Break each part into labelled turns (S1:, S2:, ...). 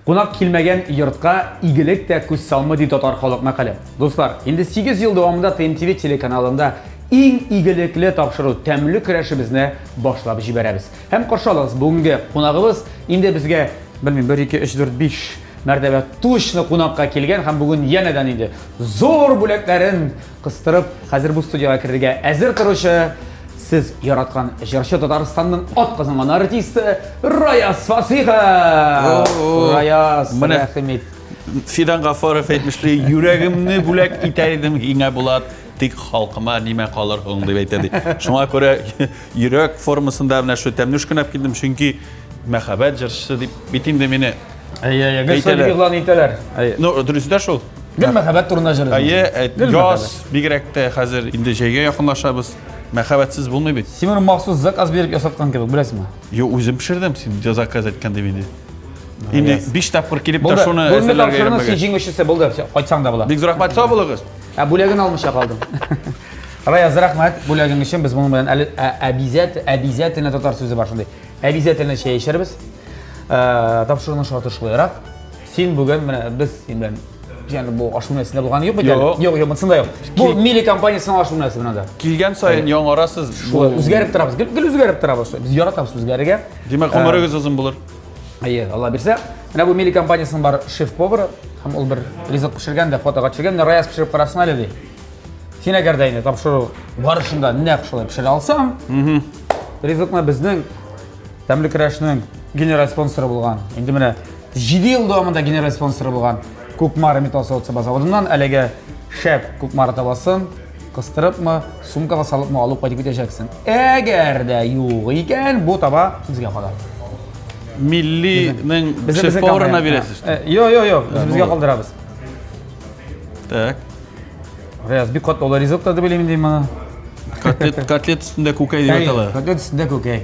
S1: Кунак килмәгән йортка игелек тә күз салмый, ди татар халык мәкале. Дуслар, инде 8 ел дәвамында ТМТВ телеканалында иң игелекле тапшыру тәмле көрәшебезне башлап җибәрәбез. Һәм каршы алыгыз, бүгенге кунагыбыз инде безгә, белмим, 1, 2, 3, 4, 5 мәртәбә точно кунакка килгән һәм бүген янәдән инде зур бүләкләрен кыстырып, хәзер бу студиягә керергә әзер торучы сез яраткан җырчы Татарстанның ат казанган артисты Раяз Фасихов. Раяз,
S2: Менә
S1: рәхим ит.
S2: Фидан Гафаров әйтмешли, йөрәгемне бүләк итәр идем һиңә, Булат, тик халкыма нимә калыр һуң дип әйтә ди. Шуңа күрә йөрәк формасында менә шу тәмнүшкәне алып килдем, чөнки мәхәббәт җырчысы дип бит инде мине
S1: Әйе, әйе, гел шулай дип игълан итәләр. Әйе.
S2: Ну, дөресе дә шул.
S1: Гел мәхәббәт турында җырлыйсың.
S2: Әйе, ә, яз бигрәк тә хәзер инде җәйгә якынлашабыз. Мәхәббәтсез булмый бит.
S1: Син моны махсус заказ биреп ясаткан кебек, беләсеңме?
S2: Юк, үзем пешердем, син заказ әйткән дип инде. Инде 5 тапкыр килеп тә шуны
S1: Бүгенге тапшыруның син җиңүчесе булды. Кайтсаң да була.
S2: Бик зур рәхмәт, сау булыгыз.
S1: Ә бүләген алмыйча калдым. Раяз, рәхмәт бүләгең өчен. Без моның белән әле әбизәт, әбизәтенә татар сүзе бар шундый. Әбизәтенә чәй эчәрбез. Тапшыруның шарты шулайрак. Син бүген менә без син белән ягъни бу аш бүлмәсендә булганы юк бит әле. Юк, юк, монысында юк. Бу Мили компаниясенең аш бүлмәсе менә дә.
S2: Килгән саен яңарасыз.
S1: Шулай үзгәреп торабыз. Гел, гел үзгәреп торабыз. Без яратабыз үзгәрергә.
S2: Димәк, гомерегез озын булыр.
S1: Әйе, Алла бирсә. Менә бу Мили компаниясенең бар шеф-повары һәм ул бер ризык пешергән дә фотога төшергән. Менә Раяз пешереп карасын әле ди. Син әгәр дә инде тапшыру барышында нәкъ шулай пешерә алсаң, ризыкны безнең Тәмле көрәшнең генераль спонсоры булган, инде менә 7 ел дәвамында генераль спонсоры булган Кукмара металл савыт-саба заводыннан әлеге шәп Кукмара табасын кыстырыпмы, сумкага салыпмы алып кайтып китәчәксең. Әгәр дә юк икән, бу таба безгә кала.
S2: Миллинең шеф-поварына бирәсез.
S1: Юк, юк, юк, без безгә калдырабыз.
S2: Так.
S1: Рияз, бик катлаулы ризык та дип уйлыйм инде моны.
S2: Котлет, котлет өстендә күкәй дип атала.
S1: Котлет өстендә күкәй.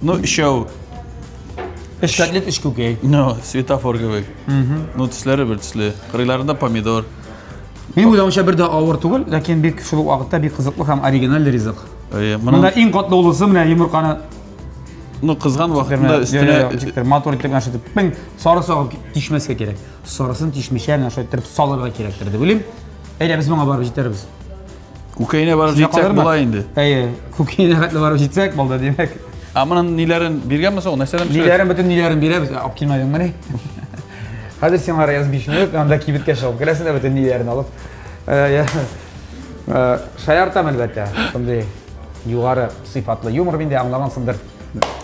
S2: Ну, өчәү.
S1: Өч котлет, өч күкәй.
S2: Ну, светофор кебек. Ну, төсләре бер төсле. Кырыйларында помидор.
S1: Мин уйлавымча бер дә авыр түгел, ләкин бик шул ук вакытта бик кызыклы һәм оригиналь ризык.
S2: Әйе,
S1: Монда иң катлаулысы менә йомырканы
S2: Ну, кызган вакытында өстенә
S1: матур итеп менә шулай итеп, сары сагып тишмәскә кирәк. Сарысын тишмичә менә шулай итеп салырга кирәктер дип уйлыйм. Әйдә, без моңа барып җитәрбез.
S2: Күкәенә барып җитсәк була инде.
S1: Әйе, күкәенә хәтле барып җитсәк булды, димәк.
S2: Ә моның ниләрен биргәнме соң? Нәрсәдән
S1: пешерәсез? Ниләрен, бөтен ниләрен бирәбез. Алып килмәдеңмени? Хәзер сиңа Раяз 5 минут, анда кибеткә чыгып керәсең дә бөтен ниләрен алып. Шаяртам, әлбәттә. Шундый югары сыйфатлы юмор миндә, аңлагансыңдыр.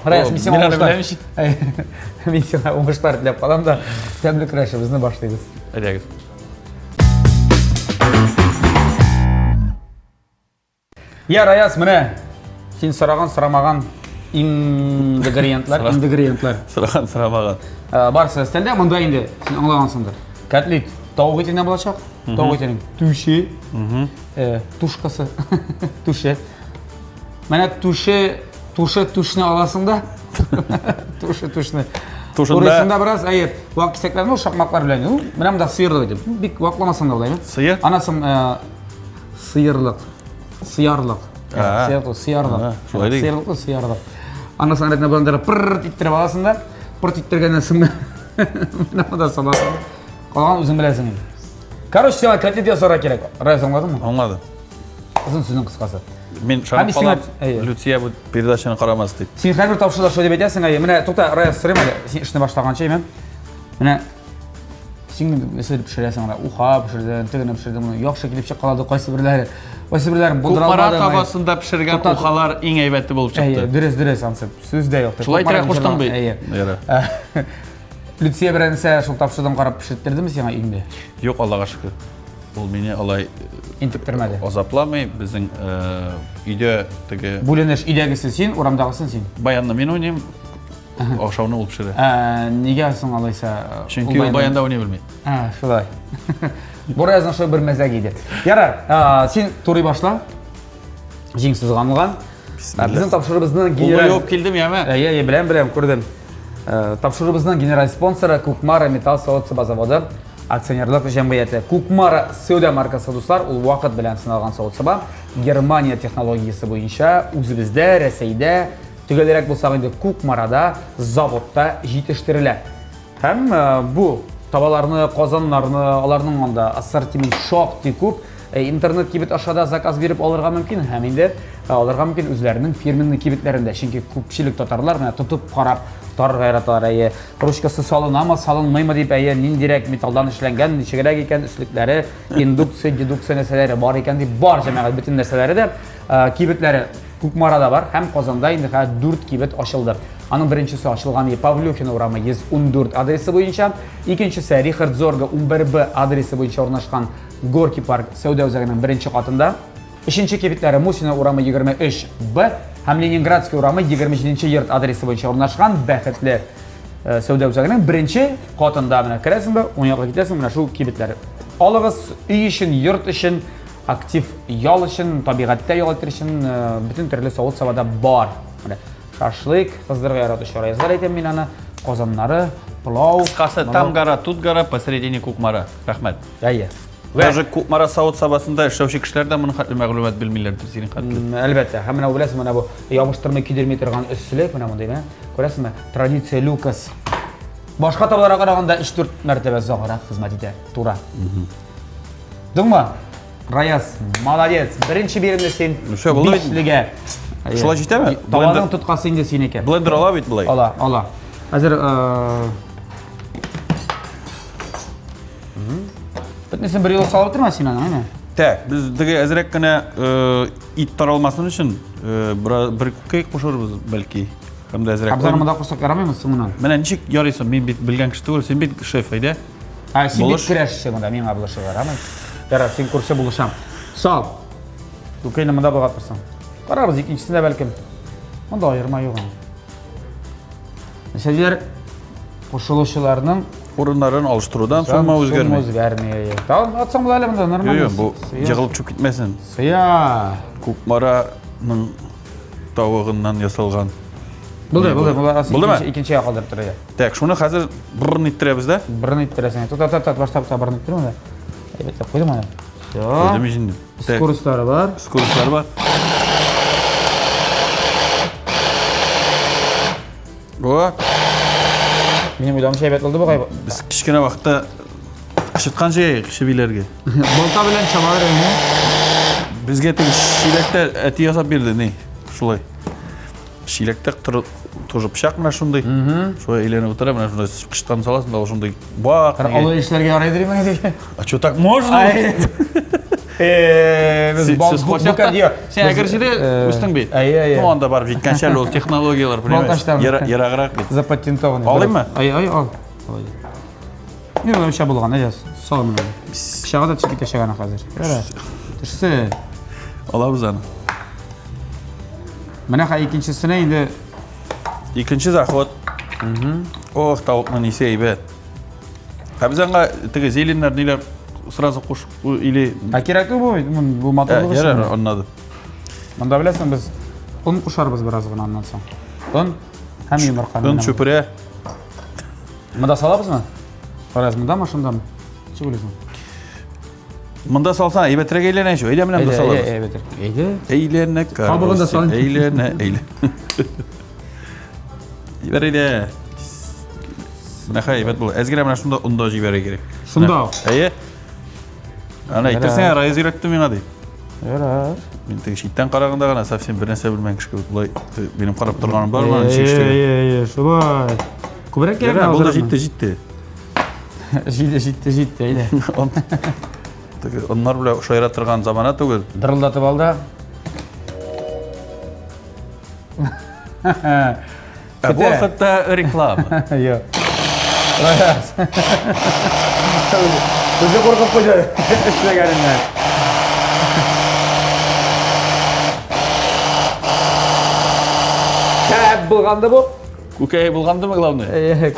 S1: Раяз, мин сиңа уңышлар. Мин сиңа уңышлар теләп калам да, тәмле көрәшебезне башлыйбыз.
S2: Әйдәгез.
S1: Я, Раяз, менә син сораган, сорамаган ингредиентлар, ингредиентлар.
S2: Сораган, сорамаган.
S1: Э, барысы өстәлдә, монда инде син аңлагансыңдыр. Котлет тавык итеннән булачак. Тавык итенең түше, э, тушкасы, түше. Менә түше, тушы түшне аласың да. Тушы түшне.
S2: Тушында
S1: Турыйсың да бераз, әйе, вак кисәкләр, ну, шакмаклар белән. Ну, менә монда сыерлык итеп. Бик вакламасаң да була, әйе.
S2: Сыер?
S1: Анасын э, сыерлык. Сыярлык. Сыярлык, сыярлык.
S2: Шулай диген.
S1: Сыерлык, сыярлык. Анасын рәтенә белән пырт иттереп аласың да, пырт иттергәннән соң менә монда саласың. Калган үзең беләсең инде. Короче, сиңа котлет ясарга кирәк. Раяз, аңладыңмы?
S2: Аңладым.
S1: Озын сүзнең кыскасы.
S2: Мин ышанып калам, Люция бу передачаны карамас дип.
S1: Син һәрбер тапшыруда шулай дип әйтәсең, әйе. Менә тукта, Раяз, сорыйм әле, син эшне башлаганчы, әйме? Менә син нәрсә пешерәсең анда? Уха пешердең, тегене пешердең, моны яхшы килеп чыккалады кайсы берләре. Кайсы берләрен булдыра
S2: алмадың. Кукмара табасында пешергән ухалар иң әйбәте булып чыкты.
S1: Әйе, дөрес, дөрес, ансы. Сүз дә юк.
S2: Шулай итәргә куштың бит.
S1: Әйе. Люция берәрсе шул тапшырудан карап пешерттердеме сиңа өеңдә?
S2: Юк, Аллага шөкер. Ул мине алай
S1: интектермәде.
S2: Азапламый. Безнең өйдә теге
S1: бүленеш, өйдәгесе син, урамдагысын син.
S2: Баянны мин уйныйм, ашауны ул пешерә.
S1: Ә, нигә соң алайса?
S2: Чөнки ул баянда уйный белми.
S1: Ә, шулай. Бу Раязның шул бер мәзәге иде. Ярар, син турый башла. Җиң сызганылган. Безнең тапшыруыбызның
S2: генераль... Ул килдем, яме?
S1: Әйе, әйе, беләм, беләм, күрдем. Тапшыруыбызның генераль спонсоры Кукмара металл савыт-саба заводы акционерлык җәмгыяте. Кукмара сәүдә маркасы, дуслар, ул вакыт белән сыналган савыт-саба. Германия технологиясе буенча үзебездә, Рәсәйдә, төгәлрәк булсак инде Кукмарада заводта җитештерелә. Һәм э, бу табаларны, казаннарны, аларның анда ассортимент шактый күп. Э, интернет кибет аша да заказ биреп алырга мөмкин һәм инде э, алырга мөмкин үзләренең фирменный кибетләрендә. Чөнки күпчелек татарлар менә тотып карап тарырга яраталар. Әйе, ручкасы салынамы, салынмыймы дип, әйе, ниндирәк металлдан эшләнгән, ничегрәк икән, өслекләре, индукция, дедукция нәрсәләре бар икән дип, бар җәмәгать бөтен нәрсәләре дә э, кибетләре Кукмарада бар һәм Казанда инде хәзер 4 кибет ачылды. Аның беренчесе ачылган Павлюхина урамы 114 адресы буенча, икенчесе Рихард Зорга 11Б адресы буенча урнашкан Горки парк сәүдә үзәгенең беренче катында. Өченче кибетләре Мусина урамы 23Б һәм Ленинградский урамы 27 йорт адресы буенча урнашкан Бәхетле э, сәүдә үзәгенең беренче катында менә керәсең дә, уң якка китәсең, менә шул кибетләр. Алыгыз өй өчен, йорт өчен, актив ял өчен, табигатьтә ял итәр өчен э, бөтен төрле савыт-саба да бар. Менә шашлык кыздырырга яратучы райзлар әйтәм мин аны, казаннары, пылау.
S2: Кыскасы, там гора, тут гора, посередине Кукмара. Рәхмәт.
S1: Әйе.
S2: Даже Кукмара савыт-сабасында эшләүче кешеләр дә моның хәтле мәгълүмат белмиләрдер синең хәтле.
S1: Әлбәттә. Һәм менә беләсең, менә бу ябыштырмый көйдерми торган өслек, менә мондый, менә. Күрәсеңме? Традиция Люкас. Башка табаларга караганда 3-4 мәртәбә озаграк хезмәт итә. Тура. Дуңма, Раяз, молодец. Беренче биремне син
S2: Все, булды бит.
S1: бишлегә.
S2: Шулай җитәме?
S1: Табаның тоткасы инде синеке.
S2: Блендер ала бит болай.
S1: Ала, ала. Хәзер Бөтенесен бер юлы салып утырма син аның, әйме?
S2: Так, без теге әзрәк кенә ит таралмасын өчен бер күкәй кушырбыз бәлки. Һәм дә әзрәк.
S1: Абзар монда кушсак ярамыймы соңыннан?
S2: Менә ничек ярыйсың, мин бит белгән кеше түгел, син бит шеф, әйдә.
S1: Ә, син бит көрәшче монда, миңа булышырга ярамый. Ярар, син күрше булышам. Сал. Күкәйне монда болгатырсың. Карарбыз, икенчесендә бәлкем. Монда аерма юк. Нәрсә кушылучыларның
S2: урыннарын алыштырудан сумма үзгәрми.
S1: Сумма үзгәрми. Тагын атсаң була әле монда нормально.
S2: Юк, бу җыгылып чүп китмәсен.
S1: Сыя.
S2: Кукмараның тавыгыннан ясалган.
S1: Булды, булды, булды.
S2: Булдымы?
S1: Икенчегә калдырып тор.
S2: Так, шуны хәзер брын иттерәбез дә.
S1: Брын иттерәсең. Тот, тот, тот, баштап та брын иттерме дә. Әйбәтләп куйдым аны. Всё.
S2: Куйдым инде.
S1: Скоростьлары бар.
S2: Скоростьлары бар. О.
S1: Минем уйлавымча әйбәт булды бугай.
S2: Без кечкенә вакытта кычыткан җәйек чебиләргә.
S1: Балта белән чабалар инде.
S2: Безгә теге чиләктә әти ясап бирде, ни? Шулай. Чиләктә тоже пычак менә шундый. Шулай әйләнеп утыра, менә шундай кычыткан саласың да ул шундый бак.
S1: Алай эшләргә ярый димме?
S2: А что так можно?
S1: Э, без
S2: Сез кайчакта? Син Әгерҗедә үстең бит.
S1: Әйе, әйе.
S2: Ну, анда барып җиткәнчә әле ул технологияләр, понимаешь? Ераграк бит.
S1: Запатентованный.
S2: Алыйммы?
S1: Ай, ай, ал. Юк, вообще булган, әйдә, сал моны. Пычагы да төшеп китәчәк аны хәзер. Төшсе.
S2: Алабыз аны.
S1: Менә хәзер икенчесенә инде
S2: Икенче заход. Ох, тавыкның исе әйбәт. Ә без аңа теге зеленнар ниләр сразу куш или
S1: Ә кирәк бу, бу матурлык өчен.
S2: Ярар, аннады.
S1: Монда беләсең без он кушарбыз бераз гына аннан соң. Он һәм йомырка.
S2: Он чүпрә.
S1: Монда салабызмы? Карагыз, мондамы, шундамы? Ничек уйлыйсың?
S2: Монда салсаң, әйбәтрәк әйләнә шул. Әйдә менә монда салабыз.
S1: Әйбәтрәк. Әйдә.
S2: Әйләнә
S1: Кабыгын да салын.
S2: Әйләнә, әйләнә. Җибәр әйдә. Менә хәй, әйбәт була. Әз генә менә шунда он да җибәрергә кирәк.
S1: Шунда.
S2: Әйе. Ана әйтерсең, Райз өйрәтте миңа ди.
S1: Ярар.
S2: Мин теге читтән караганда гына совсем бер нәрсә белмәгән кеше кебек болай минем карап торганым бар моны ничек эшләгән.
S1: Әйе, әйе, шулай. Күбрәк кирәк.
S2: Ярар, булды, җитте, җитте.
S1: Җитте, җитте, җитте, әйдә.
S2: Теге оннар белән шаяра торган замана түгел.
S1: Дырылдатып ал да.
S2: Ә бу вакытта реклама.
S1: Юк. Үзе куркып куйды эшләгәненнән. Шәп булганды бу.
S2: Күкәй булгандымы главное?
S1: Әйе.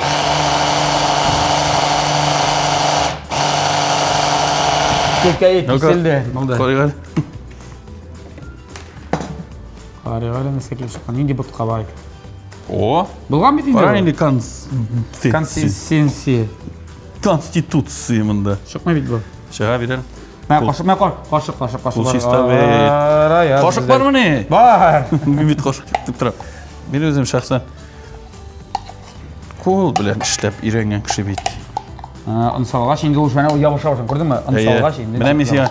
S1: Күкәе киселде. Булды.
S2: Карыйк әле.
S1: Карыйк әле нәрсә килеп чыккан. Нинди ботка бар икән?
S2: О!
S1: Булган бит инде.
S2: Кара инде конституция.
S1: Консистенция.
S2: Конституция монда.
S1: Чыкмый бит бу.
S2: Чыга бирер.
S1: Мә кашык, мә кашык, кашык, кашык.
S2: Ул чиста бит. Кашык бармыни?
S1: Бар.
S2: Мин бит кашык дип торам. Мин үзем шәхсән. Кул белән эшләп өйрәнгән кеше бит.
S1: Он салгач инде ул шуны ябыша башлый. Күрдеңме? Он салгач инде.
S2: Менә мин сиңа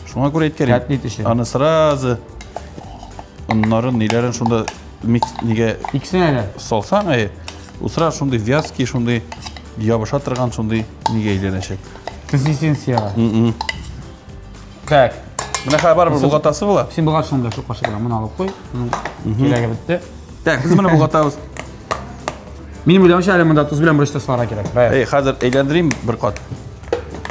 S2: шуңа күрә әйткән.
S1: Кәтлит өчен.
S2: Аны сразу оннарын, ниләрен шунда микс нигә
S1: Икесенә дә.
S2: Салсаң, әй, ул сразу шундый вязкий, шундый ябыша торган шундый нигә әйләнәчәк.
S1: Консистенцияга. Так.
S2: Менә хәзер барыбер болгатасы була.
S1: Син болгат шунда шул кашык белән моны алып куй. Моның кирәге бетте.
S2: Так, без моны болгатабыз.
S1: Минем уйлавымча, әле монда тоз белән борыч та салырга кирәк. Рая.
S2: Эй, хәзер әйләндерим бер кат.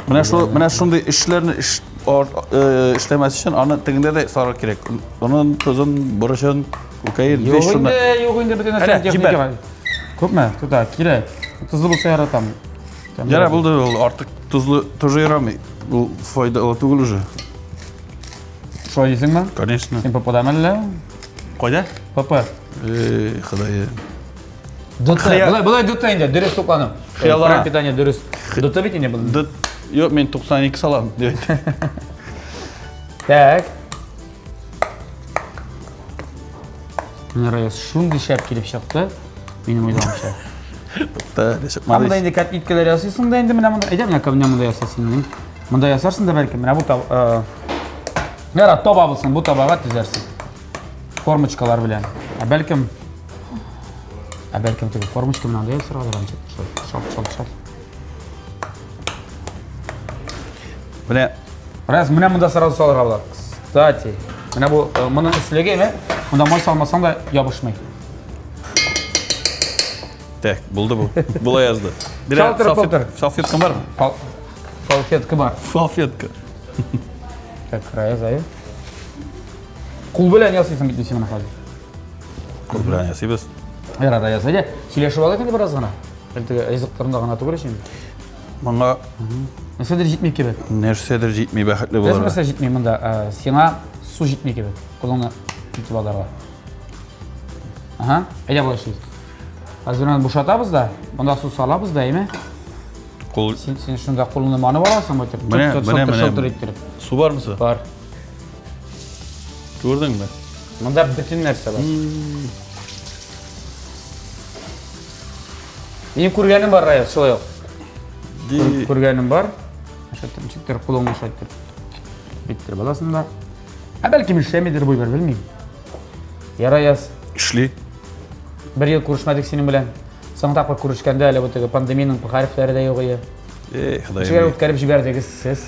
S2: Менә шул, менә шундый эшләрне эш, э, эшләмәс өчен аны тегендә дә салырга кирәк. Онын, тозын, борычын, күкәен,
S1: Юк инде, юк инде бөтен нәрсә техника. Күпме? Туда кирәк. Тозлы булса яратам.
S2: Яра булды ул, артык тозлы тоже ярамый. Ул файдалы түгел уже.
S1: Шулай дисеңме?
S2: Конечно.
S1: Син ППда мәллә?
S2: Кайда?
S1: ПП.
S2: Эй, Ходай.
S1: ДТ. Болай, болай ДТ инде, дөрес туклану.
S2: Хыяллана.
S1: Питание дөрес. ДТ бит инде был.
S2: Д Юк, мин 92 салам, дип әйтте.
S1: Так. Менә Раяз шундый шәп килеп чыкты, минем уйлавымча.
S2: Тукта, әле чыкмады.
S1: Монда инде котлеткалар ясыйсың да инде менә монда. Әйдә менә менә монда ясасын инде. Монда ясарсың да бәлки менә бу таб Яра, таба булсын, бу табага төзәрсең. Формочкалар белән. Ә бәлкем Ә бәлкем теге формочка белән анда ясарга да Шалт, шалт, шалт.
S2: Менә
S1: Раз менә монда сразу салырга була. Кстати, менә бу э, моның өслеге әйме? Монда май салмасаң да ябышмый.
S2: Так, булды бу. Була язды.
S1: Шалтыр пылтыр.
S2: Салфетка бармы?
S1: Салфетка бар.
S2: Салфетка.
S1: Так, Рая, заю. Кул белән ясыйсың бит син моны хәзер.
S2: Кул белән ясыйбыз.
S1: Ярар, Рая, әйдә, сөйләшеп алыйк инде бераз гына. Теге ризык турында гына түгел инде.
S2: Моңа
S1: нәрсәдер җитми кебек.
S2: Нәрсәдер җитми бәхетле булырга.
S1: Нәрсә җитми монда? Э, сиңа су җитми кебек. Кулыңны итеп алырга. Ага, әйдә болай эшлибез. Хәзер аны бушатабыз да, монда су салабыз да, әйме?
S2: Кул
S1: син, син шунда кулыңны манып аласың бу итеп.
S2: Менә, менә, менә.
S1: Иттереп.
S2: Су бармы су?
S1: Бар.
S2: Күрдеңме?
S1: Монда бөтен нәрсә бар. Минем күргәнем бар, Раяз, шулай ук. Күргәнем бар. Шайтыр, ничектер кулыңны шайтыр. Биттереп аласың да. Ә бәлки эшләмидер бу бер, белмим. Ярай, Яз.
S2: Эшли.
S1: Бер ел күрешмәдек синең белән. Соңгы тапкыр күрешкәндә әле бу теге пандемиянең хәрефләре дә юк иде.
S2: Эй, Ходаем.
S1: Ничек үткәреп җибәрдегез сез?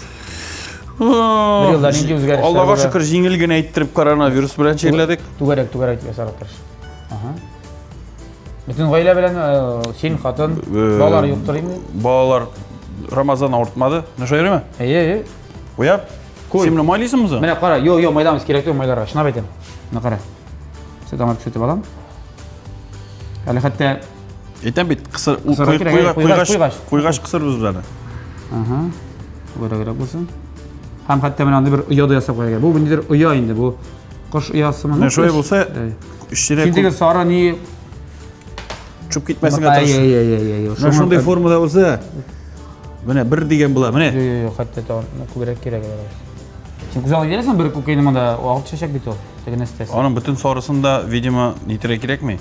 S1: Бер елда нинди үзгәрешләр
S2: Аллага шөкер, җиңел генә иттереп коронавирус белән чирләдек.
S1: Түгәрәк, түгәрәк ясарга тырыш. Ага. Бөтен гаилә белән э, син, хатын,
S2: э,
S1: балалар юктыр инде.
S2: Балалар Рамазан авыртмады. Менә шулай йөриме?
S1: Әйе, әйе.
S2: Куяп.
S1: Куй.
S2: Син менә майлыйсыңмы соң?
S1: Менә кара, йо, йо, майламыз кирәк түгел майларга. Чынлап әйтәм. Менә кара. Сөт аңа төшетеп алам. Әле хәтта
S2: Әйтәм бит, кысыр,
S1: Кысырга кирәк, әйе, куйгач,
S2: куйгач, куйгач кысырбыз без аны.
S1: Ага. Күбрәгрәк булсын. Һәм хәтта менә андый бер оя да ясап куярга. Бу ниндидер оя инде, бу Кош оясымы?
S2: Менә шулай булса, эченә
S1: Син теге сары ни
S2: чүп китмәсенгә тырыш.
S1: Әй, әй, әй, әй.
S2: Менә шундый формада булса, менә бер дигән була, менә.
S1: Юк, юк, хәтта тагын күбрәк кирәк әле. Син күз алдыңа киләсең, бер күкәйне монда агып төшәчәк бит ул. Теге нәрсәсе.
S2: Аның бөтен сарысын да, видимо, нитергә кирәкми.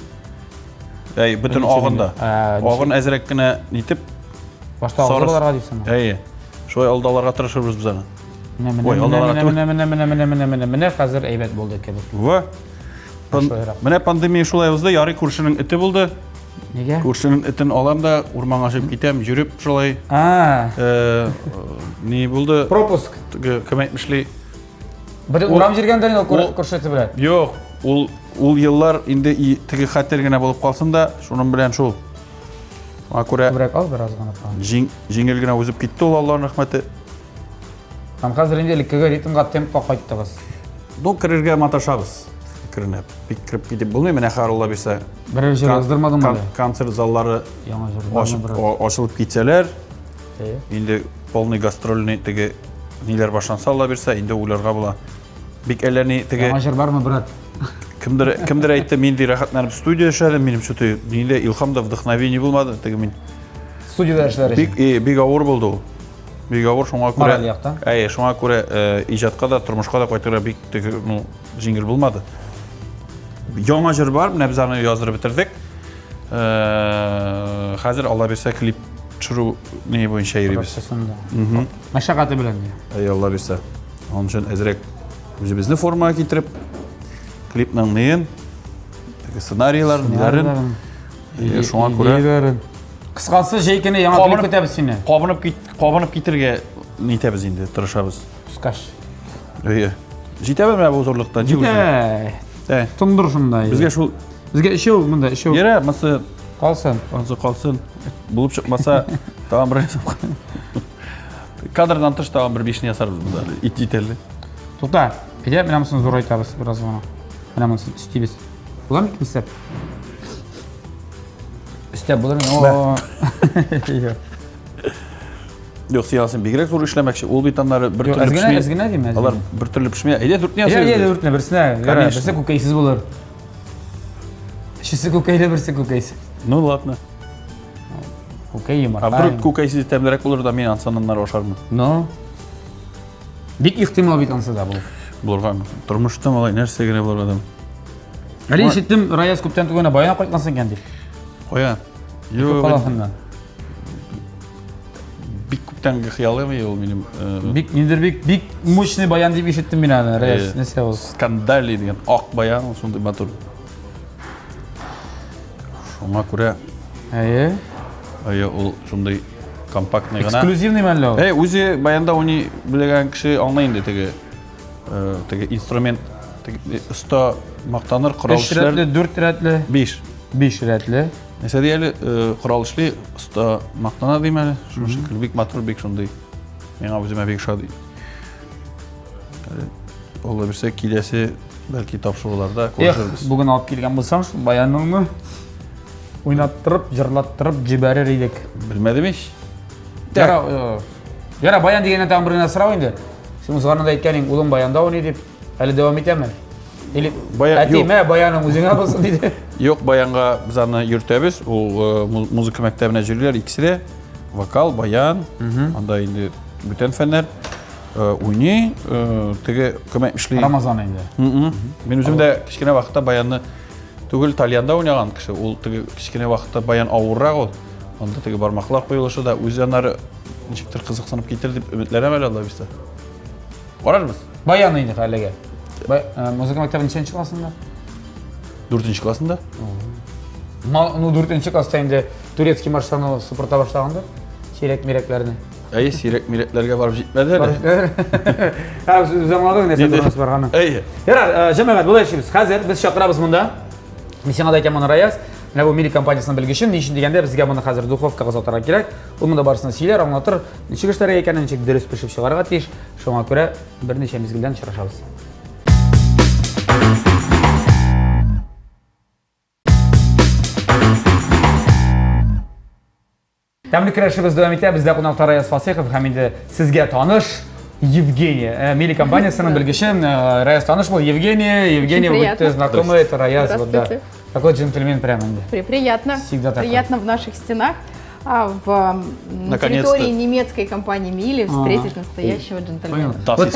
S2: Әй, бөтен агын да. Агын әзрәк кенә нитеп.
S1: Башта агызып алырга дисеңме?
S2: Әйе. Шулай алдаларга тырышырбыз без аны.
S1: Менә менә менә менә менә менә менә менә менә менә хәзер әйбәт булды кебек.
S2: Во. Менә пандемия шулай узды, ярый күршенең эте булды.
S1: Нигә?
S2: Күршенең этен алам да урманга чыгып китәм, йөреп шулай.
S1: А.
S2: Э, ни булды?
S1: Пропуск.
S2: Кем әйтмешли?
S1: Бер урам җиргәндә инде ул күрше эте белән.
S2: Юк, ул ул еллар инде теге хәтер генә булып калсын да, шуның белән шул. Шуңа күрә
S1: Күбрәк ал бераз гына.
S2: Җиңел генә узып китте ул, Аллаһның рәхмәте.
S1: Һәм хәзер инде элеккеге ритмга, темпка кайттыгыз.
S2: Ну, керергә маташабыз. Керенеп. Бик кереп китеп булмый. Менә хәзер Алла бирсә.
S1: Берәр җыр яздырмадыңмы әле?
S2: Концерт заллары
S1: Яңа җыр.
S2: Ачылып китсәләр, инде полный гастрольный теге ниләр башланса, Алла бирсә, инде уйларга була. Бик әллә ни теге.
S1: Яңа җыр бармы, брат?
S2: Кемдер кемдер әйтте, мин ди рәхәтләнеп студия эшләдем, минем что-то нидә илһам да вдохновение булмады, теге мин.
S1: Студияда эшләр
S2: өчен. Бик бик авыр булды ул. Бик авыр, шуңа күрә.
S1: Мораль яктан.
S2: Әйе, шуңа күрә э, иҗатка да, тормышка да кайтырга бик теге, ну, җиңел булмады. Яңа җыр бар, менә без аны яздырып бетердек. Хәзер Алла бирсә клип төшерү ни буенча йөрибез.
S1: Процессында. Мәшәкате белән.
S2: Әй, Алла бирсә. Аның өчен әзрәк үзебезне формага китереп, клипның неен, теге сценарийларын, ниләрен. Шуңа күрә
S1: Кыскасы, җәй көне яңа клип көтәбез сине.
S2: Кабынып кит, кабынып китергә нитәбез инде, тырышабыз.
S1: Пускаш.
S2: Әйе. Җитәме менә бу зурлыкта?
S1: Җитә.
S2: Ә.
S1: Тондыр шунда.
S2: Безгә шул
S1: Безгә өчәү монда, өчәү.
S2: Ярә, монысы
S1: калсын.
S2: Монысы калсын. Булып чыкмаса, тагын бер Кадрдан тыш тагын бер бишне ясарбыз монда. Ит җитәрлек.
S1: Тукта, әйдә, менә монысын зурайтабыз бераз гына. Менә монысын өстибез. Була микән өстәп? Өстәп булыр микән? О.
S2: Юк, син алсын бигрәк зур эшләмәкче. Ул бит аннары бер
S1: төрле пешми. Әз генә дим,
S2: Алар бер төрле пешми. Әйдә дүртне
S1: ясыйбыз. Әйдә дүртне берсенә. Берсе күкәйсез булыр. Өчесе күкәйле, берсе күкәйсез.
S2: Ну ладно.
S1: Күкәй йомырка.
S2: А вдруг күкәйсез тәмлерәк булыр да мин ансын аннары ашармын.
S1: Ну. Бик ихтимал бит ансы да булып.
S2: Булырга. Тормышта малай нәрсә генә булыр адам.
S1: Әле ишеттем, Раяз күптән түгел генә баян кайткансың икән дип.
S2: Кая?
S1: Юк. Каласыннан.
S2: Бик күптәнге хыялым ул минем.
S1: Бик ниндер бик бик мощный баян дип ишеттем мин аны, Раяз. Нәрсә ул?
S2: Скандальный дигән ак баян, ул шундый матур. Шуңа күрә.
S1: Әйе.
S2: Әйе, ул шундый компактный гына.
S1: Эксклюзивный мәллә ул?
S2: Әй, үзе баянда уйный белгән кеше аңлый инде теге теге инструмент теге оста мактаныр, корал
S1: эшләр. Өч рәтле, дүрт рәтле.
S2: Биш.
S1: Биш рәтле.
S2: Нәрсә ди әле, корал эшли, оста мактана дим әле. Шуның шикелле бик матур, бик шундый. Миңа үземә бик ошады. Алла бирсә, киләсе бәлки тапшыруларда күрешербез.
S1: Бүген алып килгән булсаң, шул баяныңны уйнаттырып, җырлаттырып җибәрер идек.
S2: Белмәдем ич.
S1: Яра, яра баян дигәннән тагын бер генә сорау инде. Син узганда да әйткән идең, улым баянда уйный дип. Әле дәвам итәме? Или
S2: Әти,
S1: мә, баяның үзеңә булсын диде.
S2: Юк, баянга без аны йөртәбез. Ул музыка мәктәбенә йөриләр икесе дә. Вокал, баян, анда инде бүтән фәннәр уйный, теге кем әйтмешли.
S1: Рамазан инде.
S2: Мин үзем дә кечкенә вакытта баянны түгел, тальянда уйнаган кеше. Ул теге кечкенә вакытта баян авыррак ул. Анда теге бармаклар куелышы да үзе аннары ничектер кызыксынып китер дип өметләнәм әле Алла бирсә. Карарбыз.
S1: Баян инде әлегә. Музыка мәктәбе ничәнче классында?
S2: Дүртенче классында.
S1: Ну, дүртенче класста инде турецкий маршларны сыпырта башлаганда, сирәк-мирәкләрне.
S2: Әйе, сирәк-мирәкләргә барып җитмәде
S1: әле. Ә, үзе аңладың, нәрсә турында барганын.
S2: Әйе.
S1: Ярар, җәмәгать, болай эшлибез. Хәзер без чакырабыз монда. Мин сиңа да әйтәм моны, Раяз. Менә бу Мили компаниясенең белгечен, ни өчен дигәндә, безгә моны хәзер духовкага озатырга кирәк. Ул монда барысын сөйләр, аңлатыр, ничек эшләргә икәнен, ничек дөрес пешеп чыгарга тиеш. Шуңа күрә берничә мизгелдән очрашабыз. Тәмле көрәшебез дәвам итә. Бездә кунакта Раяз Фасыйхов һәм инде сезгә таныш Евгения. Мили компаниясының белгече. Раяз таныш был. Евгения, Евгения, вы знакомы, это Раяз. Вот, да. Такой джентльмен прямо.
S3: Приятно.
S1: Всегда такой.
S3: Приятно в наших стенах. А в территории немецкой компании Мили встретить настоящего джентльмена.
S1: Вот,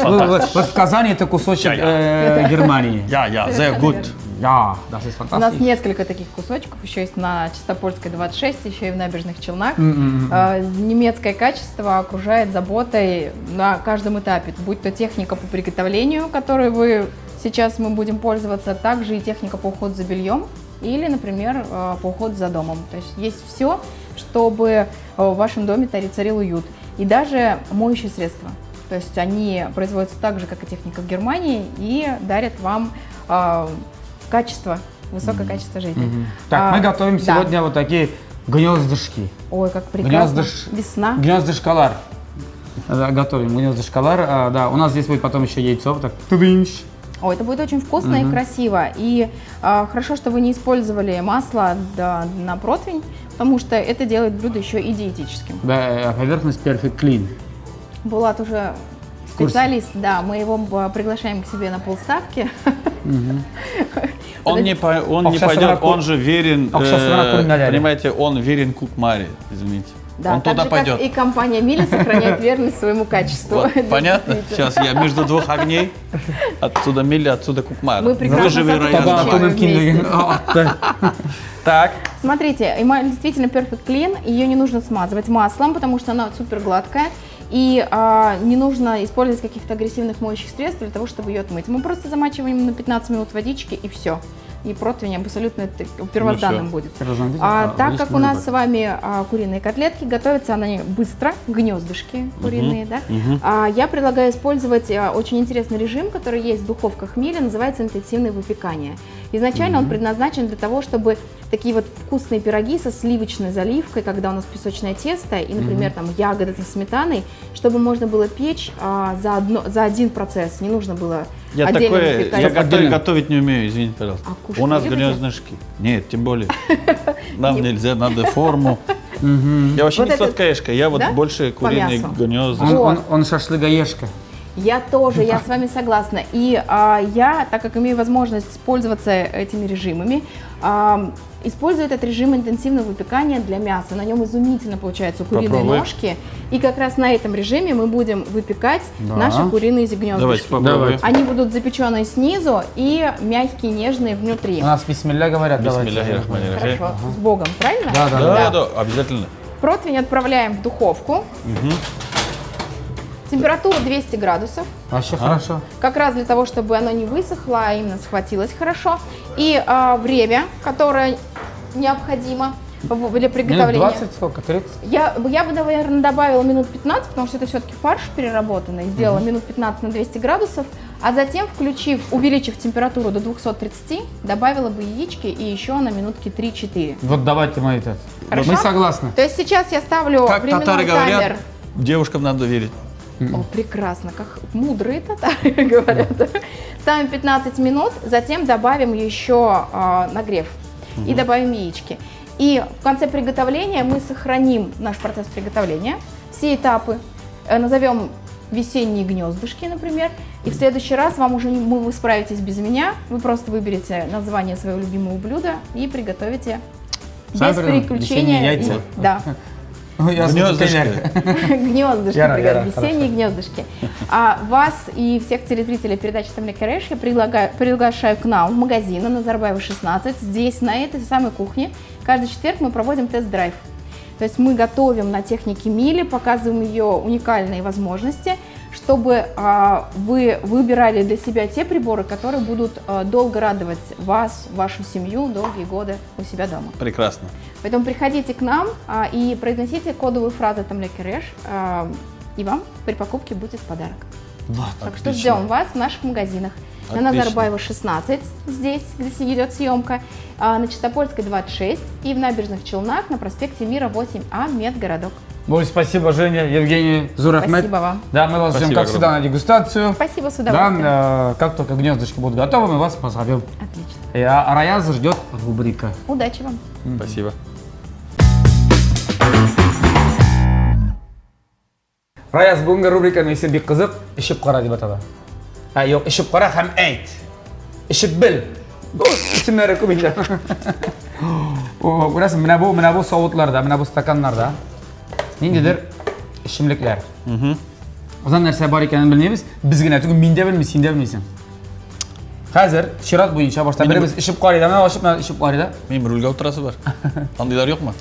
S1: вот в Казани это кусочек Германии.
S2: Ja, ja, sehr gut.
S1: Ja, das ist
S3: У нас несколько таких кусочков, еще есть на Чистопольской 26, еще и в Набережных Челнах. Немецкое качество окружает заботой на каждом этапе, будь то техника по приготовлению, которой вы сейчас мы будем пользоваться, также и техника по уходу за бельем или, например, по уходу за домом. То есть есть все, чтобы в вашем доме царил уют. И даже моющие средства. То есть они производятся так же, как и техника в Германии, и дарят вам качество, высокое качество жизни.
S1: Так, мы готовим сегодня вот такие гнездышки.
S3: Ой, как прекрасно. Весна.
S1: Гнездышкалар. Да, готовим гнездышкалар. Да, у нас здесь будет потом еще яйцо. Вот так. Тудынщ.
S3: Ой, это будет очень вкусно и красиво. И хорошо, что вы не использовали масло, да, на противень, потому что это делает блюдо еще и диетическим.
S1: Да, поверхность perfect clean.
S3: Булат уже специалист, да, мы его приглашаем к себе на полставки.
S2: Он не пойдет, он же верен, понимаете, он верен Кукмаре, извините.
S3: Да,
S2: Он
S3: так
S2: туда
S3: же,
S2: пойдет.
S3: как и компания Миля сохраняет верность своему качеству.
S2: Вот,
S3: Да,
S2: понятно?
S3: действительно.
S2: Сейчас я между двух огней. Отсюда Миля, отсюда Кукмара.
S3: Мы прекрасно
S2: Тоже вероятно.
S3: сотрудничаем. вместе.
S2: Так.
S3: Смотрите, эмаль действительно Perfect Clean, ее не нужно смазывать маслом, потому что она супер гладкая. И не нужно использовать каких-то агрессивных моющих средств для того, чтобы ее отмыть. Мы просто замачиваем на 15 минут водички и все. И противень абсолютно первозданным
S2: Ну всё.
S3: будет.
S1: Первозданным
S3: А,
S1: будет, а
S3: так
S1: водички
S3: как у
S1: не
S3: нас
S1: добавить.
S3: с вами куриные котлетки, готовятся они быстро, гнездышки куриные, да? Я предлагаю использовать очень интересный режим, который есть в духовках Миля, называется интенсивное выпекание. Изначально он предназначен для того, чтобы такие вот вкусные пироги со сливочной заливкой, когда у нас песочное тесто и, например, там ягоды со сметаной, чтобы можно было печь за один процесс, не нужно было
S2: Я
S3: отдельно
S2: такое,
S3: выпекать.
S2: я готовить,
S1: Отдельно.
S2: готовить не умею, извините, пожалуйста.
S3: А кушать
S2: У нас
S3: вы любите?
S2: гнездышки. Нет, тем более. Нам нельзя, надо форму. Я вообще
S3: Вот
S2: не
S3: это-
S2: сладкоежка, я вот
S3: Да?
S2: больше
S3: По
S2: куриные
S3: мясу.
S2: гнездышки.
S1: Он, он, он шашлыгоежка.
S3: Я тоже, я с вами согласна. И я, так как имею возможность пользоваться этими режимами, использую этот режим интенсивного выпекания для мяса. На нем изумительно получаются куриные
S2: Попробуй.
S3: ножки. И как раз на этом режиме мы будем выпекать
S1: Да.
S3: наши куриные гнездышки.
S2: Давайте попробуем.
S1: Давайте.
S3: Они будут запеченные снизу и мягкие, нежные внутри.
S1: У нас бисмилля говорят, давайте.
S2: Бисмиллахи-рахмани-рахим.
S3: Хорошо, с Богом, правильно?
S1: Да, да,
S2: Да, да, обязательно.
S3: Противень отправляем в духовку. Температура 200 градусов.
S1: Вообще хорошо.
S3: Как раз для того, чтобы оно не высохло, а именно схватилось хорошо. И время, которое необходимо для
S1: Минут
S3: приготовления.
S1: 20 сколько? 30?
S3: Я бы, наверное, добавила минут 15, потому что это все-таки фарш переработанный. Сделала минут 15 на 200 градусов, а затем, увеличив температуру до 230, добавила бы яички и еще на минутки 3-4.
S1: Вот давайте мы этот.
S3: Хорошо?
S1: Мы согласны.
S3: То есть сейчас я ставлю
S2: Как
S3: временной
S2: татары говорят,
S3: таймер.
S2: девушкам надо верить.
S3: О, прекрасно, как мудрые татары говорят. Ставим 15 минут, затем добавим еще нагрев и добавим яички. И в конце приготовления мы сохраним наш процесс приготовления, все этапы, назовем весенние гнездышки, например, и в следующий раз вам уже не, вы справитесь без меня, вы просто выберете название своего любимого блюда и приготовите
S1: Сами
S3: без
S1: придумали?
S3: переключения.
S1: Весенние яйца.
S3: Да.
S1: Ну, я
S2: Гнездышко.
S3: Гнездышки,
S1: Яра,
S3: приготовить,
S1: яра,
S3: весенние гнездышки. А вас и всех телезрителей передачи Тәмле Көрәш я приглашаю к нам в магазин на Назарбаева 16. Здесь, на этой самой кухне, каждый четверг мы проводим тест-драйв. То есть мы готовим на технике Мили, показываем ее уникальные возможности, чтобы вы выбирали для себя те приборы, которые будут долго радовать вас, вашу семью, долгие годы у себя дома.
S2: Прекрасно.
S3: Поэтому приходите к нам и произносите кодовую фразу Тәмле Көрәш, и вам при покупке будет подарок.
S1: Вот.
S3: Так что
S2: Отлично.
S3: ждем вас в наших магазинах. На
S2: Отлично.
S3: Назарбаева 16, здесь, где идет съемка, на Чистопольской 26 и в Набережных Челнах на проспекте Мира 8А, Медгородок.
S1: Ой, спасибо, Женя, Евгений, Зур рәхмәт.
S3: Спасибо вам.
S1: Да, мы вас ждем,
S2: Спасибо
S1: как всегда,
S2: огромное.
S1: на дегустацию.
S3: Спасибо, с
S1: Да,
S3: удовольствием.
S1: как только гнездышки будут готовы, мы вас позовем.
S3: Отлично.
S1: А Раяз ждет рубрика.
S3: Удачи вам.
S2: Спасибо.
S1: Раяз, бүгенге рубриканың исеме бик кызык, эчеп кара дип атала. Ә, юк, эчеп кара һәм әйт. Эчеп бел. Бу исемнәре күп инде. О, күрәсең, менә бу савытларда, менә бу стаканнарда ниндидер эчемлекләр. Узан нәрсә бар икәнен белмибез. Без генә түгел, мин дә белмим, син дә белмисең. Хәзер чират буенча башта
S2: Минем-
S1: беребез эчеп карый да, менә ачып, менә эчеп карый да.
S2: Минем рульгә утырасы бар. Андыйлар юкмы?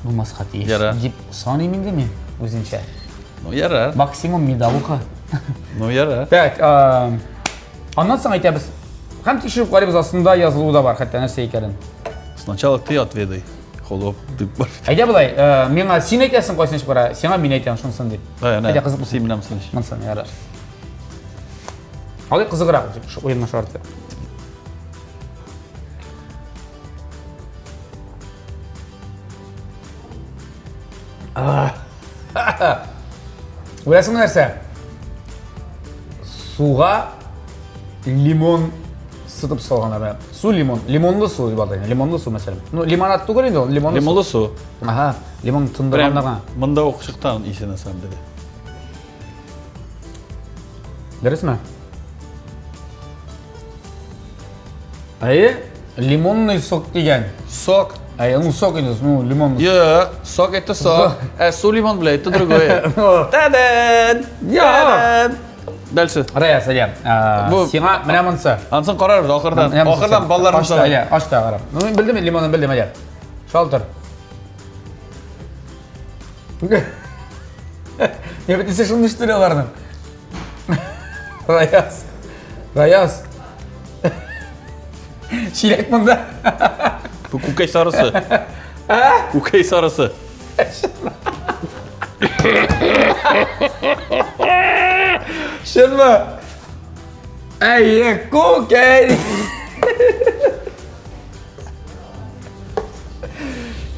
S1: Булмаска тиеш.
S2: Яра.
S1: Дип саныйм инде мин үзенчә.
S2: Ну, ярар.
S1: Максимум медовуха.
S2: Ну, ярар.
S1: Так, аннан соң әйтәбез. Һәм тикшереп карыйбыз, астында язылуы да бар, хәтта нәрсә икәнен.
S2: Сначала ты отведай. Холоп, дип бар.
S1: Әйдә болай, миңа син әйтәсең кайсын эчеп кара, сиңа мин әйтәм шунысын дип.
S2: Да,
S1: Әйдә, кызык булсын.
S2: Син менә монысын эч.
S1: Монысын, ярар. Алай кызыграк, дип, шу уенның шарты. Беләсеңме нәрсә? Суга лимон сытып салганнар. Менә. Су лимон, лимонлы су дип атыйлар. Лимонлы су мәсәлән. Ну, лимонад түгел инде ул, лимонлы су.
S2: Лимонлы су.
S1: Ага, лимон тындырганнар гына.
S2: Монда ук чыкты исе на самом деле.
S1: Дөресме? Әйе, лимонный сок дигән.
S2: Сок.
S1: Ә, ну сок инде, ну лимон.
S2: Юк, сок это сок. Ә су лимон белән это другое. Та-дан!
S1: Я!
S2: Дальше.
S1: Раяз, әйдә.
S2: Бу-
S1: Сиңа менә монысы.
S2: Ансын карарбыз ахырдан.
S1: Менә монысы.
S2: Ахырдан балларны
S1: Ачта,
S2: санап.
S1: әйдә, ач та карап. Ну, мин белдем, лимонын белдем, әйдә. Шалтыр. Я бит исә шуны ишетер аларның. Раяз. Раяз. Чиләк монда.
S2: Бу күкәй сарысы. Күкәй сарысы.
S1: Чынмы? Әйе, күкәй.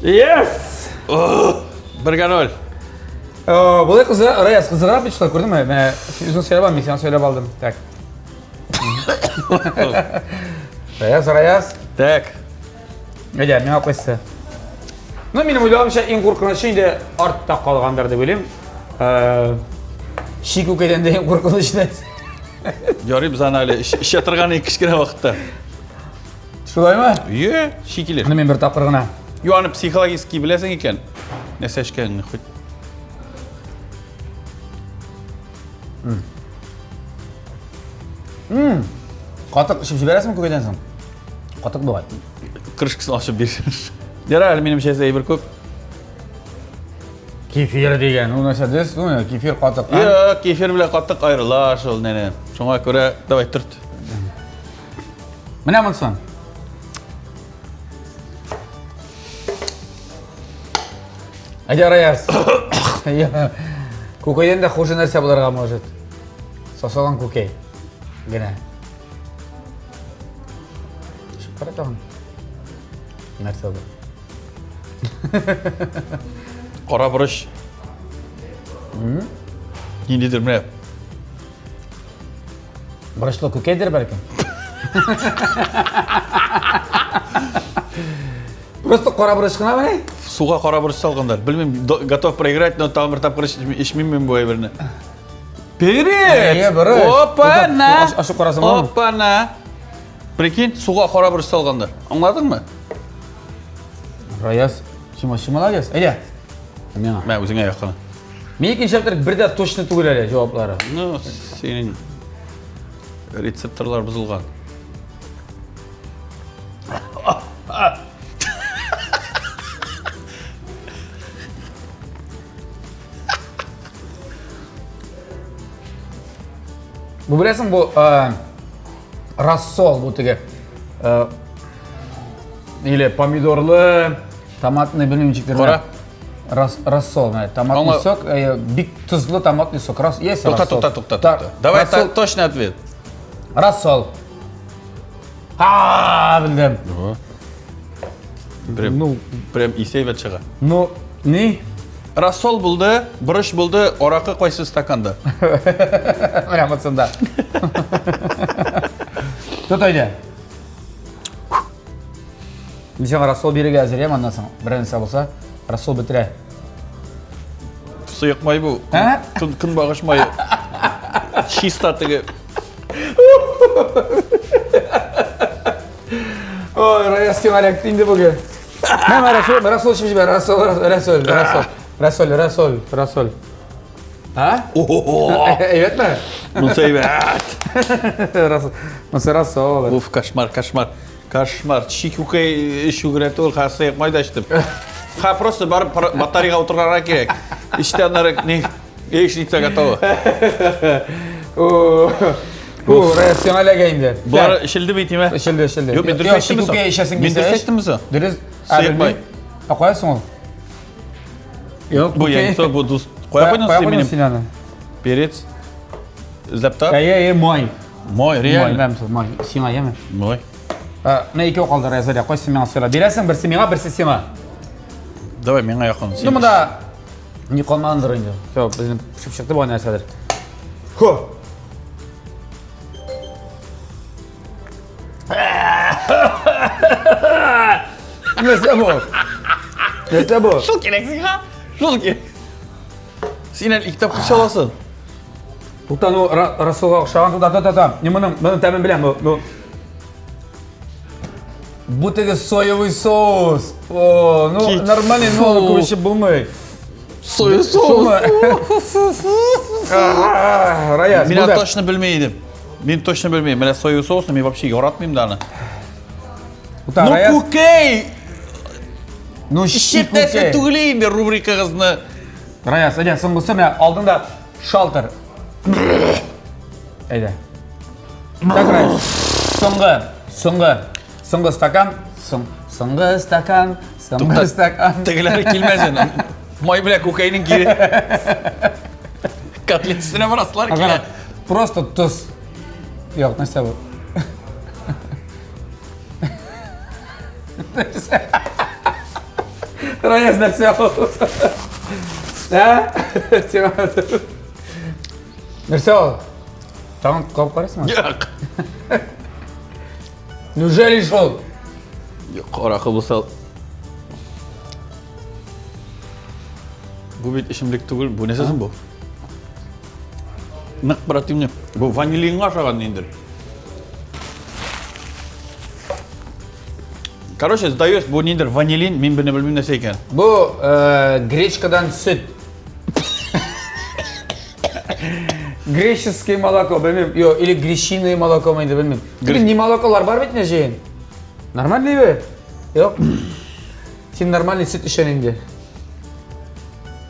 S1: Yes!
S2: Бергә ноль.
S1: Болай кызы, Раяз, кызыграк бит шулай, күрдеңме? Менә син үзең сөйләп ал, мин сиңа сөйләп алдым. Так. Раяз, Раяз.
S2: Так.
S1: Әйдә, миңа кайсы? Ну, минем уйлавымча, иң куркынычы инде артта калгандыр дип уйлыйм. Чи күкәйдән дә иң куркыныч нәрсә.
S2: Ярый без аны әле эчә торган идек кечкенә вакытта.
S1: Шулаймы?
S2: Е, чи килеш.
S1: Ну, мин бер тапкыр гына.
S2: Юк, аны психологически беләсең икән. Нәрсә эчкәнеңне хоть.
S1: Катык эчеп җибәрәсеңме күкәйдән соң? Катык бугай.
S2: Крышкасын ачып бир. Ярар, әле минем чәйсә әйбер күп.
S1: Кефир дигән, ул нәрсә дөрес, ну, кефир катык.
S2: Юк, кефир белән катык аерыла шул нәнә. Шуңа күрә давай төрт.
S1: Менә монсын. Әйдә, Раяз. Күкәйдән дә хуже нәрсә булырга может. Сасылган күкәй. Генә. Чыгып кара тагын. Нәрсә бу?
S2: Кара борыч. Ниндидер менә.
S1: Борычлы күкәйдер бәлкем. Просто кара борыч кына мени?
S2: Суга кара борыч салганнар. Белмим, готов проиграть, но тагын бер тапкыр эчмим мин бу әйберне. Перец!
S1: Борыч.
S2: Опа-на!
S1: Ашып карасың бармы?
S2: Опа-на! Прикинь, суга кара борыч салганнар. Аңладыңмы?
S1: Раяз, син вообще молодец. Әйдә. Миңа.
S2: Мә, үзеңә якын.
S1: Мин икенче чаптыр бер дә точно түгел әле җаваплары.
S2: Ну, синең рецепторлар бозылган.
S1: Бу беләсең, бу э, рассол бу теге э, или помидорлы, томатный, белмим ничектер.
S2: Кара.
S1: Рас, рассол, менә, томатный
S2: Аңа-
S1: сок, э, бик тозлы томатный сок. Рас, есть
S2: Тукта,
S1: рассол.
S2: тукта, тукта,
S1: Та-
S2: тукта. Давай
S1: рассол,
S2: та- точный ответ.
S1: Рассол. А, белдем.
S2: Прям,
S1: Ну,
S2: прям исе әйбәт чыга.
S1: ну, ни?
S2: Рассол булды, борыч булды, аракы кайсы стаканда?
S1: Менә монсында. Тот әйдә. Мин сиңа рассол бирергә әзер, яме аннан соң. Берәр нәрсә булса, рассол бетерә.
S2: Сыек май бу.
S1: Ә?
S2: Көн, көнбагыш мае. Чиста теге.
S1: Ой, Раяз сиңа эләкте инде бүген. Мә, мә, рассол, рассол эчеп җибәр, рассол, рассол, рассол, рассол, рассол, рассол. А? Әйбәтме?
S2: Монысы әйбәт.
S1: Рассол, монысы рассол.
S2: Уф, кошмар, кошмар. Кошмар. Чи күкәй эчү генә түгел, хәзер сыек май да эчтем. Ха, просто барып батареяга утырырга кирәк. Эчтә аннары ни, яичница готова.
S1: О, Раяз, сиңа эләгә инде.
S2: Болар эчелде бит, име?
S1: Эчелде, эчелде.
S2: Юк, мин дөрес әйттемме соң?
S1: Күкәй эчәсең
S2: Мин
S1: килсә,
S2: дөрес
S1: эч.
S2: әйттемме соң?
S1: Дөрес.
S2: Сыек май.
S1: Ә кая соң ул? Юк,
S2: Бу
S1: күкәй.
S2: яйцо, бу дус. Кая куйдың
S1: Кая
S2: син
S1: куйдың
S2: минем?
S1: син аны?
S2: Перец. Эзләп тап.
S1: Әйе, әйе, май.
S2: Май,
S1: Май,
S2: реально.
S1: мә, май. Сиңа, яме.
S2: Май.
S1: Менә икәү калды, Рәзилә. Кайсы миңа сыйла? Бирәсең, берсе миңа, берсе сиңа.
S2: Давай, миңа якын.
S1: Ну, монда ни калмагандыр инде. Все, безнең пешеп чыкты бу нәрсәдер. Хо. Нәрсә бу? Нәрсә бу?
S2: Шул кирәк сиңа. Шул кирәк. Син әле ике тапкыр чаласың.
S1: Тукта, ну, рассолга охшаган. Тукта, тукта, тукта. Мин моның, моның тәмен беләм. Бу, бу. Бу теге соевый соус. О, ну нормальный, но аны күп эчеп булмый.
S2: Соевый соус.
S1: Раяз,
S2: Мин точно белми идем. Мин точно белмим. Менә соевый соусны мин вообще яратмыйм да аны. Ну күкәй!
S1: Ну
S2: Эчеп нәрсә түгел инде рубрикагызны.
S1: Раяз, әйдә, соңгысы менә алдыңда шалтыр. Әйдә. Так, Раяз. Соңгы, соңгы, соңгы стакан, соң, соңгы стакан, соңгы стакан.
S2: Тегеләре килмәсен. Май белән күкәйнең кире. Котлет өстенә барасылар килә.
S1: Просто тоз. Юк, нәрсә бу? Раяз нәрсә ул? Ә? Нәрсә ул? Тагын кабып карыйсыңмы?
S2: Юк.
S1: Неужели шул?
S2: Юк, аракы булса. Бу бит эчемлек түгел, бу нәрсә соң бу? Нык противный. Бу ванилинга ашаган ниндер. Короче, сдаюсь, бу ниндер ванилин, мин бене белмим нәрсә икән.
S1: Бу э, гречкадан сөт. Греческое молоко, белмим. Йо, или гречиное молоко инде белмим. Греч... Не молоколар бар бит не җыен. Нормальный бе? Юк. Син нормальный сөт эчән инде.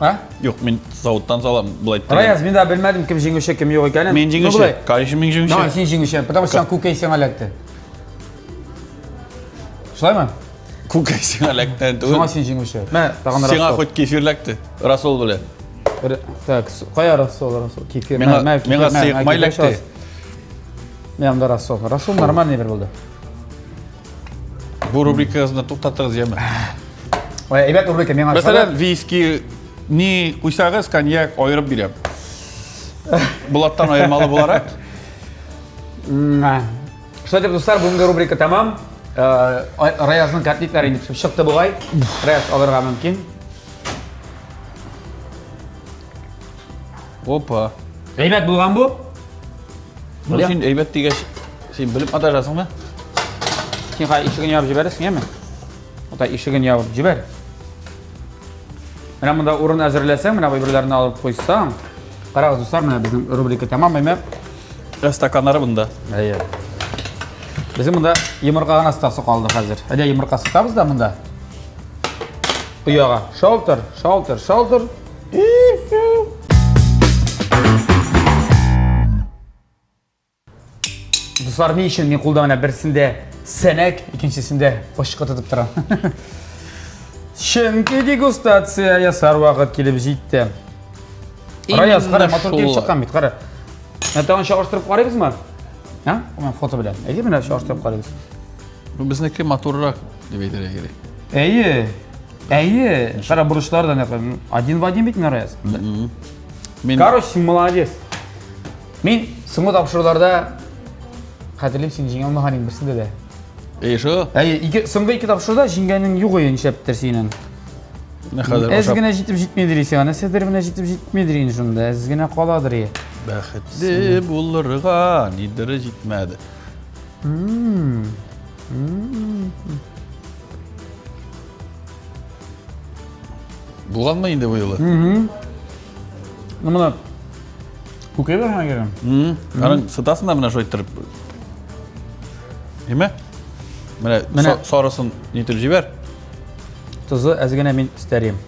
S1: А?
S2: Юк, мин заводтан салам, былай әйткәндә.
S1: Раяз, мин дә белмәдем кем җиңүче, кем юк икәнен.
S2: Мин җиңүче. Конечно, мин җиңүче.
S1: Давай, син җиңүче, потому что син күкәй сиңа эләкте. Шулаймы?
S2: Күкәй сиңа эләкте.
S1: Шуңа син җиңүче. Мә, тагын
S2: Сиңа хоть кефир эләкте. Расол белән.
S1: Так, кая рассол, рассол? Кефир.
S2: Миңа, миңа сыек май эләкте.
S1: Мә, монда рассол. Рассол нормальный бер булды.
S2: Бу рубрикагызны туктатыгыз, яме.
S1: Ой, әйбәт рубрика миңа.
S2: Мәсәлән, виски ни куйсагыз, коньяк аерып бирәм. Булаттан аермалы буларак.
S1: Шулай итеп, дуслар, бүгенге рубрика тәмам. Э, Раязның котлетлары инде пешеп чыкты бугай. Раяз алырга мөмкин.
S2: Опа.
S1: Әйбәт булган бу.
S2: Ну, син әйбәт дигәч, син белеп маташасыңмы?
S1: Син хәзер ишеген ябып җибәрәсең, яме? Ата ишеген ябып җибәр. Менә монда урын әзерләсәң, менә бу әйберләрне алып куйсаң. Карагыз, дуслар, менә безнең рубрика тәмам, әйме?
S2: Ә стаканнары монда.
S1: Әйе. Безнең монда йомырка гына сытасы калды хәзер. Әйдә йомырка сытабыз да монда. Ояга. Шалтыр, шалтыр, шалтыр. И все. Дуслар, ни өчен мин кулда менә берсендә сәнәк, икенчесендә пычкы тотып торам? Чөнки дегустация ясар вакыт килеп җитте. Раяз, кара, матур килеп чыккан бит, кара. Менә тагын чагыштырып карыйбызмы? А? Менә фото белән. Әйдә, менә чагыштырып карыйбыз.
S2: Бу безнеке матуррак дип әйтергә кирәк.
S1: Әйе. Әйе. Кара бурычлар да нәкъ. Один в один бит, Раяз.
S2: Мин
S1: Короче, син молодец. Мин соңгы тапшыруларда хәтерлим, син җиңә алмаган идең берсендә дә.
S2: Әйе, шул.
S1: Әйе, ике, соңгы ике тапшыруда җиңгәнең юк иде нишләптер синең.
S2: Менә хәзер
S1: Әз
S2: ашап
S1: генә җитеп җитмидер сиңа, нәрсәдер менә җитеп җитмидер инде шунда, әз генә каладыр ие.
S2: бәхетле булырга нидер җитмәде. Булганмы инде бу юлы?
S1: Ну, моны күкәй бар һәм кирәк.
S2: Аның сытасың да менә шулай иттереп. Ниме? Менә
S1: Менә.
S2: сарысын нитеп җибәр.
S1: Тозы әз генә мин өстәрим.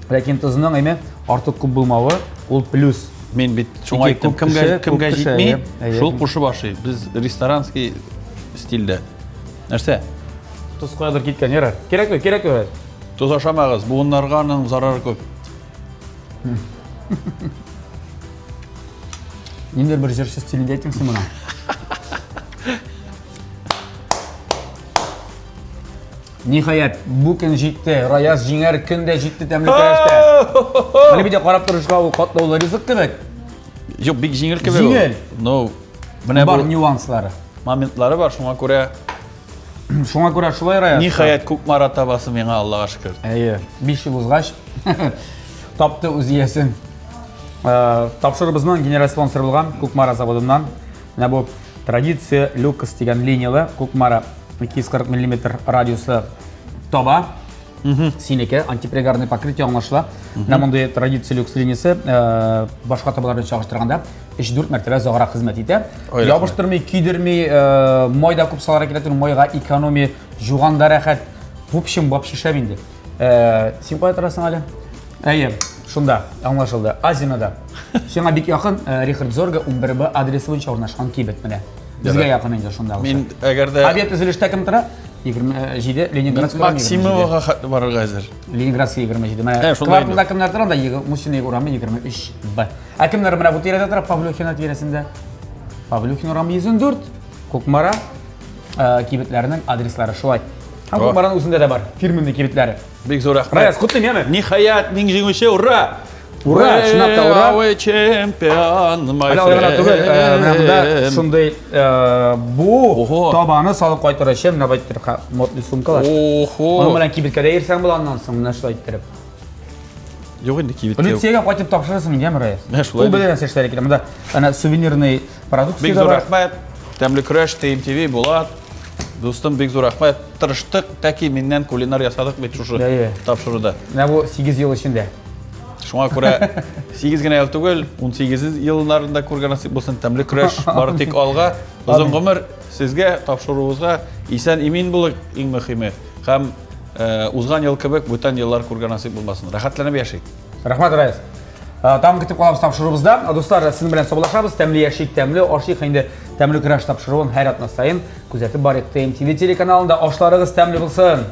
S1: Ләкин тозының әйме артык күп булмавы ул плюс.
S2: Мин бит шуңа
S1: Чөнки
S2: әйттем,
S1: күп
S2: кемгә
S1: кеше, күп
S2: кемгә
S1: кеше,
S2: җитми,
S1: әйе, әйе.
S2: шул кушып ашый. Без ресторанский стильдә. Нәрсә?
S1: Тоз каядыр киткән, ярар. Кирәк түгел, кирәк түгел.
S2: Тоз ашамагыз, буыннарга аның зарары күп.
S1: Ниндидер бер җырчы стилендә әйттең син моны. Ниһаять, бу көн җитте. Раяз җиңәр көн дә җитте тәмле көрәштә. Менә бит карап торышка ул катлаулы ризык кебек.
S2: Юк, бик җиңел кебек ул.
S1: Җиңел.
S2: Ну, менә
S1: Бар
S2: бу
S1: нюанслары.
S2: моментлары бар, шуңа күрә
S1: Шуңа күрә шулай Раяз.
S2: Ниһаять, Кукмара табасы миңа, Аллага шөкер.
S1: Әйе, 5 ел узгач тапты үз иясен. Э, Тапшырубызның генераль спонсоры булган Кукмара заводыннан менә бу Традиция Люкс дигән линияле Кукмара 240 миллиметр радиусы таба. Синеке, антипригарный покрытие аңлашыла. Менә мондый традиция люкс линиясе э, башка табалар белән чагыштырганда 3-4 мәртәбә озаграк хезмәт итә.
S2: Ой, рәхмәт.
S1: Ябыштырмый, көйдерми, э, май да күп салырга кирәк түгел, майга экономия, жуганда рәхәт. В общем, вообще шәп инде. Э, син кая торасың әле? Әйе, шунда, аңлашылды. Азинада. Сиңа бик якын э, Рихард Зорга 11Б адресы буенча урнашкан кибет менә. Безгә якын инде шунда.
S2: Мин әгәр дә
S1: Объект төзелештә кем тора? 27 Ленинградский урамы 27.
S2: Максимовага хәтле барырга әзер.
S1: Ленинградский 27. Менә
S2: Ә, шунда
S1: кварталда
S2: инде.
S1: кемнәр тора анда? Мусина урамы 23 Б. Ә кемнәр менә бу тирәдә тора? Павлюхина тирәсендә. Павлюхин урамы 104. Кукмара э, кибетләренең адреслары шулай. Һәм
S2: О.
S1: Кукмараның үзендә дә бар фирменный кибетләре.
S2: Бик зур рәхмәт.
S1: Раяз, котлыйм, яме?
S2: Ниһаять, мин җиңүче, ура!
S1: Ура, чынлап та ура.
S2: We champion, my
S1: Әле алай гына түгел, э, менә монда
S2: friend.
S1: шундый э, бу
S2: Ого.
S1: табаны салып кайтыр өчен менә байтыр модный сумкалар.
S2: Охо.
S1: Аның белән кибеткә дә йөрсәң була аннан соң менә шулай иттереп.
S2: Юк инде кибеткә.
S1: Полициягә кайтып тапшырырсың инде, яме, Раяз?
S2: Менә шулай
S1: Ул белә нәрсә эшләргә кирәк. Монда әнә сувенирный продукция
S2: Бик
S1: дә
S2: зур
S1: бар.
S2: рәхмәт. Тәмле көрәш, ТМТВ, Булат. Дустым, бик зур рәхмәт. Тырыштык, тәки миннән кулинар ясадык бит шушы
S1: Әйе.
S2: тапшыруда.
S1: Менә бу 8 ел эчендә.
S2: Шуңа күрә 8 генә ел түгел, 18 елларында күргән насыйп булсын. Тәмле көрәш бары тик алга. Озын гомер сезгә, тапшыруыбызга исән имин булыйк, иң мөһиме. Һәм э, узган ел кебек бүтән еллар күргән насыйп булмасын. Рәхәтләнеп яшик.
S1: Рәхмәт, Раяз. Э, Тагын көтеп калабыз тапшыруыбызда. Дуслар, сезнең белән саубуллашабыз. Тәмле яшик, тәмле ашыйк инде. Тәмле көрәш тапшыруын һәр атна саен күзәтеп барыйк. ТМТВ телеканалында ашларыгыз тәмле булсын.